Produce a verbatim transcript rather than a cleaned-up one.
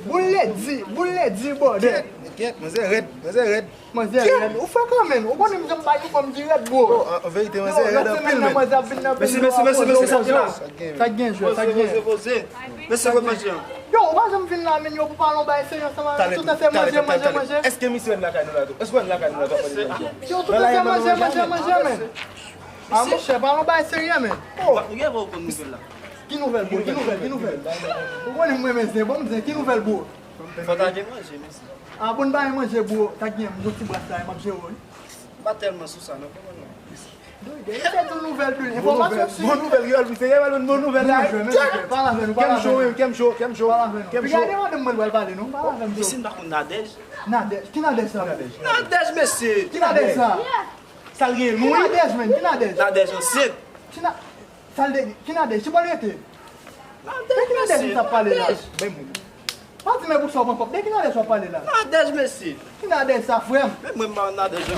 Boul ledi, boul ledi, bòdè. Kèt, kèt, manzè rèd, manzè rèd. Manzè rèd. Ou fè kanmenm, ou konnen m janm bay yon fanm ki rèd, bro. An verite, manzè rèd anpil, men. Manzè ap vin nan Mèsi, mèsi, mèsi, mèsi, sa ki la? Sa k gen jwè, sa k gen. Mesye, mwen manje. Yo, ou pa janm vin la, men yo, pou pale yon bagay serye ansanm avè nou. Tout se manje, manje, manje. Èske misye rèd lakay nou la tou? Èske w rèd lakay nou la tou? Yo, tout se manje, manje, manje, men. A, monchè, pale yon bagay serye, men. Ki nouvèl, bro? Ki nouvèl? Ki nouvèl? Ou konnen mwen renmen zen, bon, zen, ki nouvèl, bro? Fò ta gen manje, mesye. A, bon, n pa gen manje, bro. Ta gen yon ti bras la, m ap jere w, wi. M pa tèlman sou sa, non. Kòman nou? Doy, doy, se tou nouvèl, doy. Enfòmasyon si. Bon nouvèl, yo, se yo, bon nouvèl la. Pale avè nou, pale avè nou. Kè m cho, wi, kè m cho, kè m cho. Pale avè nou. Kè m cho. Gade madanm mwen, pral pale, non? Pale avè m, bro. Mesye, m pa konn Nadèj. Nadèj? Ki Nadèj sa? Nadèj, mesye. Ki Nadèj sa? Sa l gen lwen? Ki Nadèj, men? Ki Nadèj? Nadèj ansent. Ki na-, sa l de-, ki Nadèj? Ki bò l rete? Nadèj, mesye. De ki Nadèj ou t ap pale la? Bay m. Pa di men pou sa w pran kòb. De ki Nadèj w ap pale la? Nadèj, mesye. Ki Nadèj sa, frè m? Men mwen, m pa Nadèj, non.